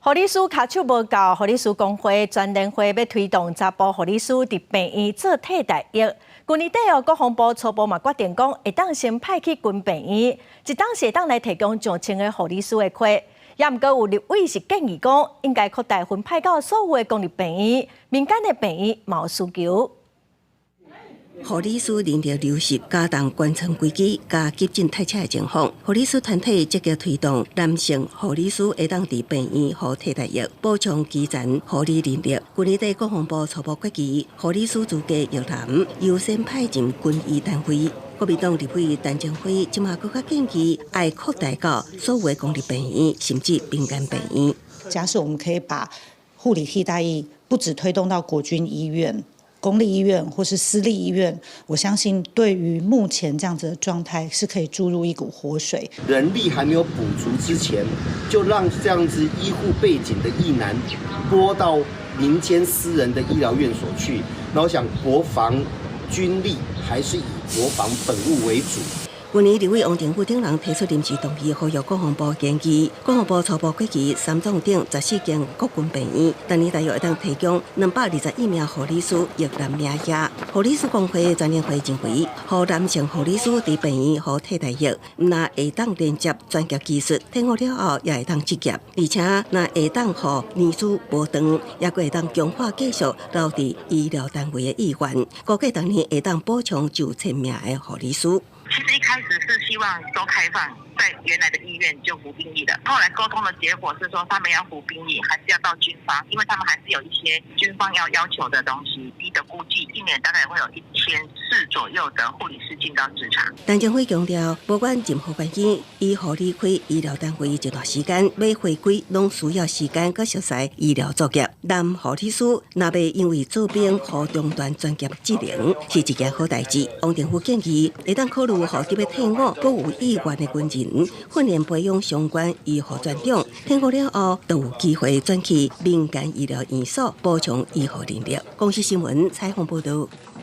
護理師跤手無夠，護理師公會全聯會欲推動查埔護理師佇病院做替代役。舊年底哦，國防部初步嘛決定講，會當先派去軍病院，一當時會當來提供上千個護理師的缺。也毋過有立委是建議講，應該擴大分派到所有的公立病院、民間的病院嘛有需求。護理師人力流失，加重關倉危機，佮急診塞車的情況。護理師團體積極推動男性護理師會當佇病院予替代役，補充基層護理人力。舊年底國防部初步決議，護理師資格役男優先派入軍醫單位。國民黨立委陳澄輝這馬閣較建議，愛擴大到所有的公立病院，甚至民間病院。假使我們可以把護理替代役不只推動到國軍醫院、公立醫院或是私立醫院，我相信對於目前這樣子的狀態是可以注入一股活水。人力還沒有補足之前，就讓這樣子醫護背景的役男撥到民間私人的醫療院所去。那我想國防軍力還是以國防本務為主。去年立委王定宇等人提出臨時動議，呼籲國防部研議。國防部初步決議，三總頂14間國軍病院，逐年大約會當提供221名護理師役男名額。護理師公會全聯會認為，予男性護理師佇病院予替代役，毋但會當練習專業技術，退伍了後也會當執業，而且若會當予年資無長，也閣會當強化繼續留佇醫療單位的意願。估計逐年會當補充9,000名的護理師。其實一開始是希望都開放，在原來的醫院就服兵役的。後來溝通的結果是說，他們要服兵役，還是要到軍方，因為他們還是有一些軍方要要求的東西。低的估計，一年大概會有1400左右的護理師進到職場。陳澄輝強調，不管任何原因，醫護離開醫療單位一段時間，欲回歸攏需要時間閣熟悉醫療作業。男護理師若欲因為做兵予中斷專業技能，是一件好代誌。王定宇建議，會當考慮予佇欲退伍、閣有意願的軍人訓練培養相關醫護專長，退伍了後就有機會轉去民間醫療院所補充醫護人力。公視新聞採訪報導。